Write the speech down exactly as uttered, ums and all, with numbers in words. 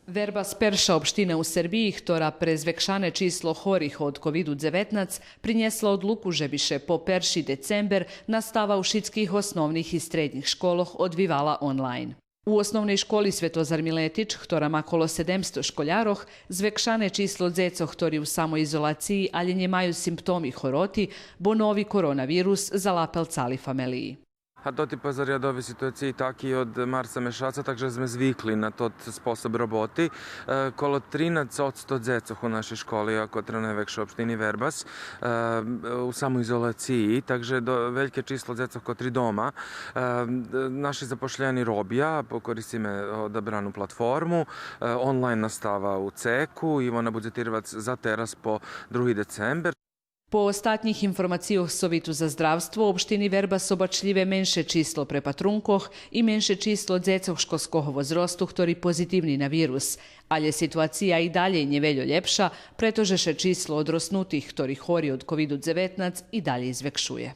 Вербас перша општина у Сербиї хтора пре звекшане число хорих од ковиду дзеветнац принєсла одлуку же би ше по перши децембер настава у шицких основних и среднїх школох одвивала онлайн. У Основней школи „Светозар Милетич”, хтора ма коло седемсто школярох, звекшане число дзецох хтори у самоизолациї, алє нємаю симптоми хороти, бо нови коронавирус залапел цали фамелиї. А тоти пазаря до овей ситуациї таки од марца мешаца, так же зме звикли на тот способ роботи. Е, коло тринац одсто дзецох у нашей школи, а котра найвекша у општини Вербас, е, у самоизолациї, так же до, вельке число дзецох котри дома. Е, наши запошлєни робя, по-, користиме одабрану платформу, е, онлайн настава у цеку и вона будзе тирвац за тераз по други децембер. По остатнїх информацийох Совиту за здравство, у општини Вербас обачлїве менше число препатрункох и менше число дзецох школского возросту хтори позитивни на вирус, алє ситуация и далєй нє вельо лєпша, прето же ше число одроснутих хтори хори од ковиду дзеветнац и далєй звекшує.